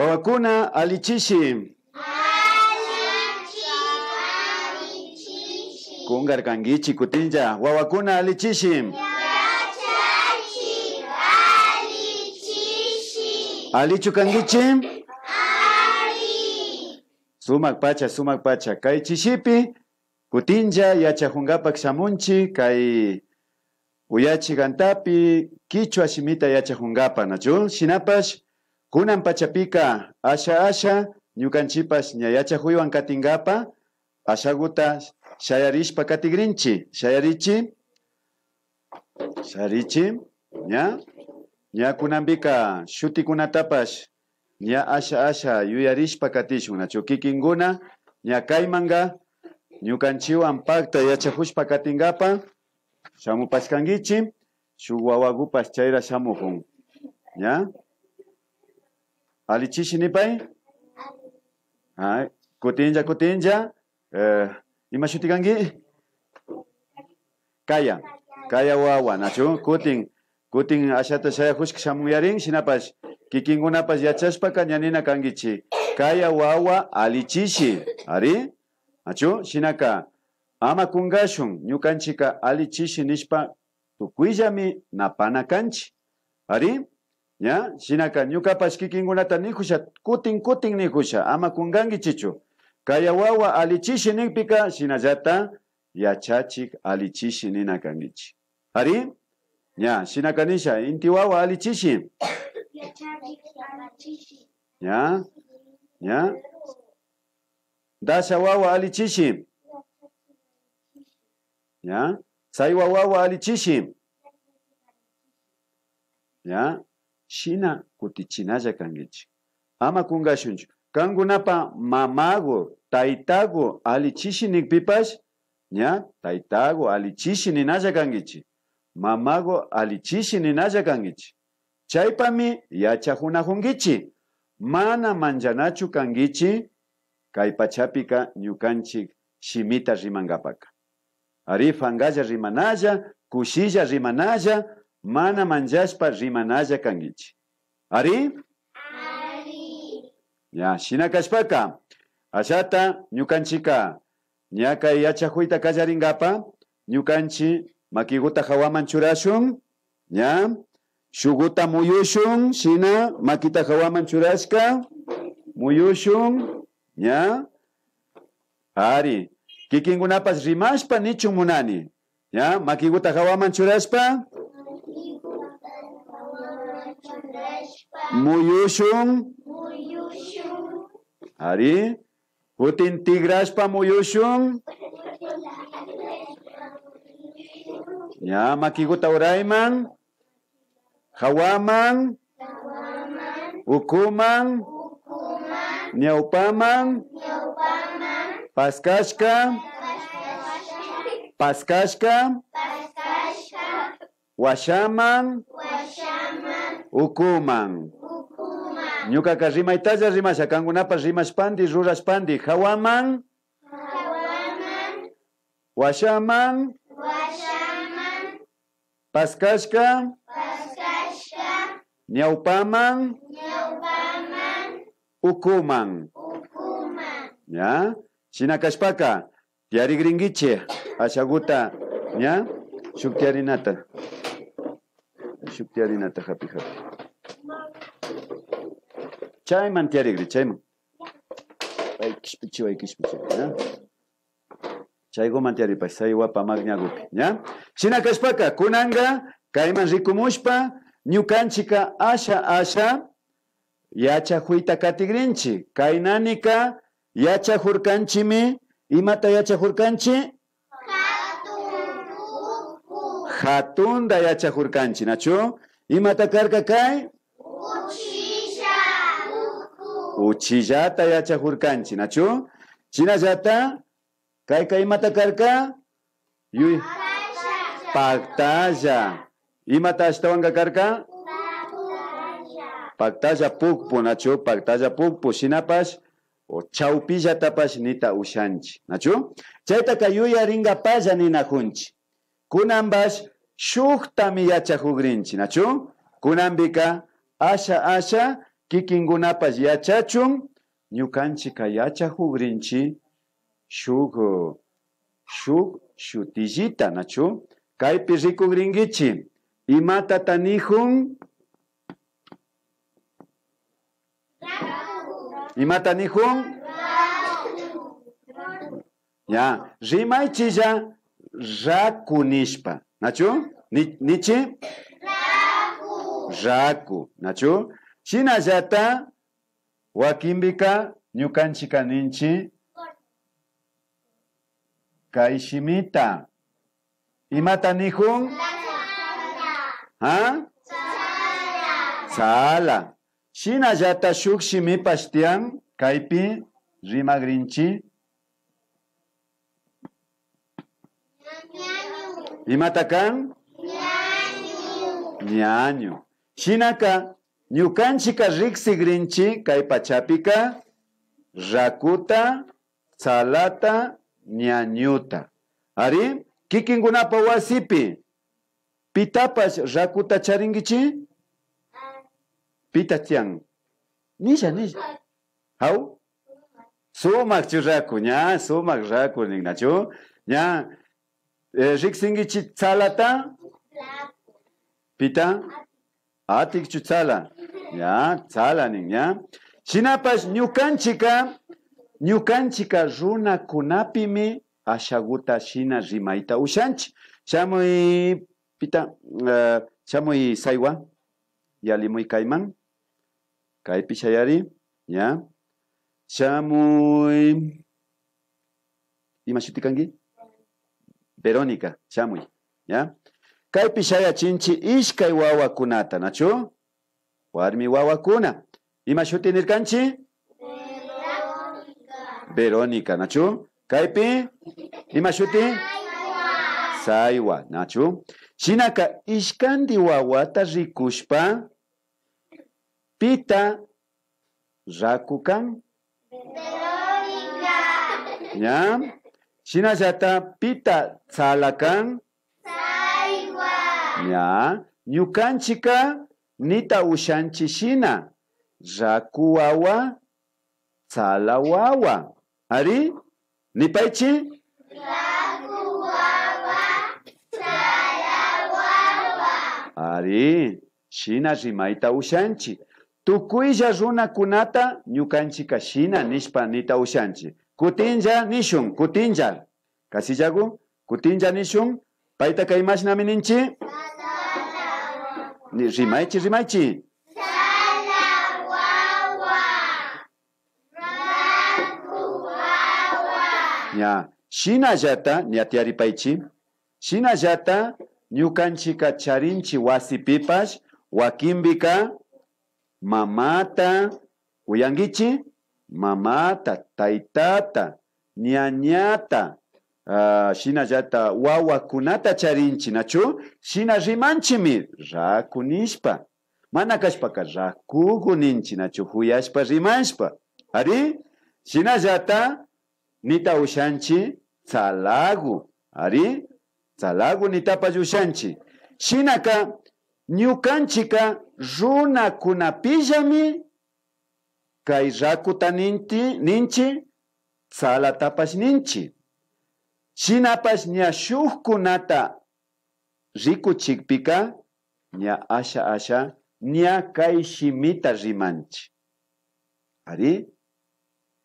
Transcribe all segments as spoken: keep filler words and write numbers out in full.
Wawakuna, alli chishi. Kunkarkankichi kutinlla. Wawakuna, alli chishi. Allichu kankichi? Sumak pacha, sumak pacha. Kay chishipi kutinlla yachakunkapak shamunchi, kay uyachik antapi kichwa shimita yachakunkapak, nachu? Shinapash, kunan pachapika asha asha ñukanchipash ña yachakuywan katinkapak, ashaguta shayarishpa katigrinchi. Shayarichi. Shayarichi. Ña. Ña kunanpika shutikunatapash ña asha asha yuyarishpa katishun, nachu? Kikinkuna ña kaymanka ñukanchiwan pakta yachakushpa katinkapak shamupashkankichi, shuk wawagupash chayra shamukun. Ña. Alli chishi nipay. Ay, kutinlla, kutinlla. Eh, ima shuti kanki? Kaya. Kaya wawa, nachu? Kutin, kutin ashata shayakushka shamunyarin, shinapash kikinkunapash yachashpaka ña nina kankichi. Kaya wawa alli chishi. Ari? Nachu? Shinaka ama kunkashun, ñukanchika alli chishi nishpa tukuyllami napana kanchi. Ari? Ña, shinaka ñukapash kikinkunata nikusha, kutin kutin nikusha, ama kunkankichichu. Kaya wawa alli chishi nikpika, shinallata yachachik alli chishi nina kankichi. Ari? Ña, shinaka nisha, inti wawa alli chishi. Ña, ña. Dasha wawa alli chishi. Ña. Saywa wawa alli chishi. Ña. Shina kutichinalla kankichi. Ama kunkashunchu. Kankunapa mamagu, taytagu alli chishi nikpipash, ña, taytagu alli chishi ninalla kankichi. Mamagu alli chishi ninalla kankichi. Chaypami yachakunakunkichi. Mana manllanachu kankichi kay pachapika ñukanchik shimita rimankapaka. Ari, pankalla rimanalla, kushilla rimanalla, mana manllashpa rimanalla kankichi. Ari? Ña, shina kashpaka, ashata ñukanchika ña kay yachakuyta kallarinkapa, ñukanchi makiguta hawaman churashun, ña, shuguta muyushun, shina makita hawaman churashka, muyushun, ña. Ari, kikinkunapash rimashpa nichun munani. Ña, makiguta hawaman churashpa. Muyushun. Ari, kutin tikrashpa muyushun. Ña, makiguta urayman. Hawaman, ukuman, ñawpaman, paskashka, paskashka, washaman, ukuman. Ñukaka rimaytalla rimasha, kankunapash rimashpanti, rurashpanti, hawaman, washaman, paskashka, ñawpaman, ukuman. Ña, shina kashpaka, tiyarigrinkichi, ashaguta, ña, shuk tiyarinata, shuk tiyarinata hapi hapi. Chayman tiyarigri, chayman. Ay, kishpichiway, kishpichiway, ña. Chayguman tiyaripash, saywapa magñagupi, ña. Shina kashpaka, kunanka, kayman rikumushpa, ñukanchika asha asha yachakuyta katigrinchi. Kaynanika, yachajurkanchimi, imata yachajurkanchi? Hatun puku. Hatunta yachajurkanchi, nachu? Imata karka kay? Uchilla puku. Uchillata yachajurkanchi, nachu? Shinallata, kayka imata karka? Yuy. Paktalla. Imata ashtawanka karka? Paktalla pukpu, nachu? Paktalla pukpu. Shinapash, o chawpillatapash nita ushanchi, nachu? Chaytaka yuyarinkapalla ninajunchi. Kunanpash shuktami yachajugrinchi, nachu? Kunanpika asha asha kikinkunapash yachachun, ñukanchika yachakugrinchi shuk, shuk shutillita, nachu? Kaypi rikugrinkichi, imatata nijun? Imata nijun? Ya, rimaychilla raku nishpa. Nachu? Ni, nichi? Raku. Raku, nachu? Shinallata wakinpika ñukanchika ninchi kay shimita. Imata nijun? Ha? Tsala. Shinallata shuk shimipash tiyan kaypi rimagrinchi. Imata kan? Ñañu. Shinaka ñukanchika riksigrinchi kay pachapika rakuta, tsalata, ñañuta. Ari, kikinkunapa wasipi pitapash rakuta charinkichi? Pita tiyan? Nilla, nilla. Haw? Sumak churaku, ña, sumak raku nin, nachu? Ña, eh, riksinkichi tsalata? Pita? Atikchu tsala? Ña, tsala nin, ña. Shinapash ñukanchika, ñukanchika runakunapimi ashaguta shina rimayta ushanchi. Shamuy, pita, eh, shamuy Saywa, yalimuy kayman. Kaypi shayari, ña. Shamuy. Ima shuti kanki? Verónica, shamuy. Ya. Kaypi shayachinchi ishkay wawakunata, nachu? Warmi wawakuna. Ima shuti nirkanchi? Verónica. Verónica, nachu? Kaypi ima shuti? Saywa. Saywa, nachu? Shinaka ishkandi wawata rikushpa, pita raku kan? Verónica. Ya. Shinallata pita tsala kan? Saywa. Ya. Ñukanchika nita ushanchi shina, raku wawa, tsala wawa. Ari, nipaychi. Raku wawa, tsala wawa. Ari, shina rimayta ushanchi. Tukuylla runakunata ñukanchika shina nishpa nita ushanchi. Kutinlla nishun, kutinlla. Kasillagu, kutinlla nishun. Paytaka imashnami ninchi? Ni, rimaychi, rimaychi. Tsala wawa. Raku wawa. Ña, shinallata, ña tiyaripaychi. Shinallata, ñukanchika charinchi wasipipash, wakinpika mamata, uyankichi? Mamata, taytata, ñañata, ah, shinallata wawakunata charinchi, nachu? Shina rimanchimi, raku nishpa. Mana kashpaka rakugu ninchi, nachu? Juyashpa rimashpa. Ari, shinallata nita ushanchi tsalagu. Ari, tsalagu nitapash ushanchi. Shinaka ñukanchika runakunapillami kay rakuta ninti, ninchi, tsalatapash ninchi. Shinapash ña shukkunata rikuchikpika, ña asha asha, ña kay shimita rimanchi. Ari,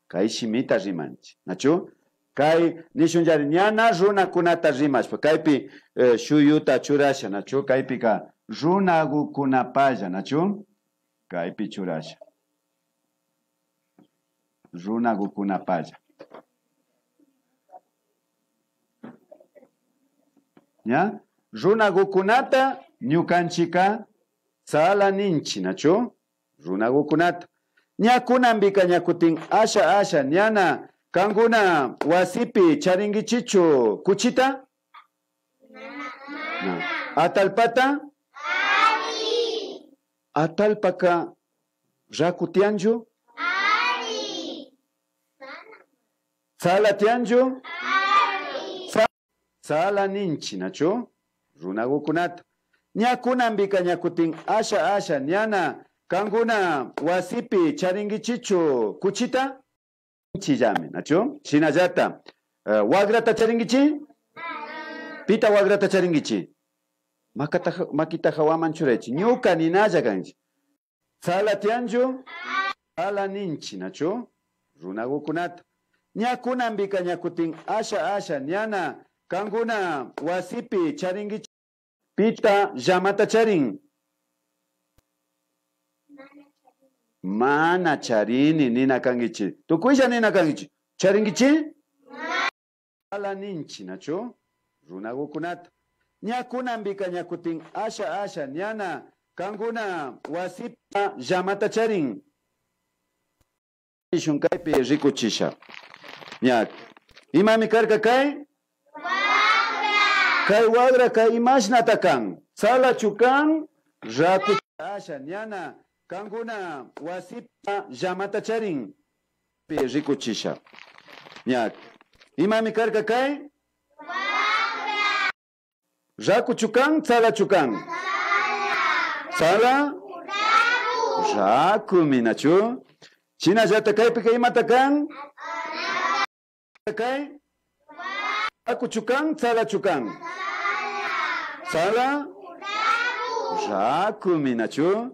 kay shimita rimanchi. Nachu? Kay, nishunllari, ñana runakunata rimashpa, kaypi, eh, shuyuta churasha, nachu? Kaypika runagukunapalla, nachu? Kaypi churasha. Runagukunapalla. ¿Ya? Runagukunata ñukanchika tsala ninchi, nachu? Runagukunata. Ña kunanpika ña kutin asha asha ñana kankuna wasipi charinkichichu kuchita? Na. Atallpata? Atallpaka raku tiyanchu? Tsala tiyanchu? Tsa-, tsala ninchi, nachu? Runagukunata. Ña kunanpika ña kutin asha asha ñana kankuna wasipi charinkichichu kuchita? Chillami, nachu? Shinallata, eh, wagrata charinkichi? Pita wagrata charinkichi? Makata, makita hawaman churaychi. Ñuka ninalla kanchi. Tsala tiyanchu? Tsala ninchi, nachu? Runagukunata. Ña kunanpika ña kutin asha asha ñana kankuna wasipi charinkichi. Pita llamata charin? Mana charini nina kankichi. Tukuylla nina kankichi. Charinkichi? Tsala ninchi, nachu? Runagukunata. Ña kunanpika ña kutin asha asha ñana kankuna wasipi llamata charin. Nishun kaypi rikuchisha. Ña. Imami karka kay? Kay wagraka imashnata kan? Tsalachu kan? Raku asha ñana kankuna wasipi llamata charin. Pi rikuchisha. Ña. Imami karka kay? Rakuchu kan, tsalachu kan? Tsala? Rakumi, nachu? Shinallata kaypika imata kan? Kay? Rakuchu kan, tsalachu kan? Tsala? Rakumi, nachu?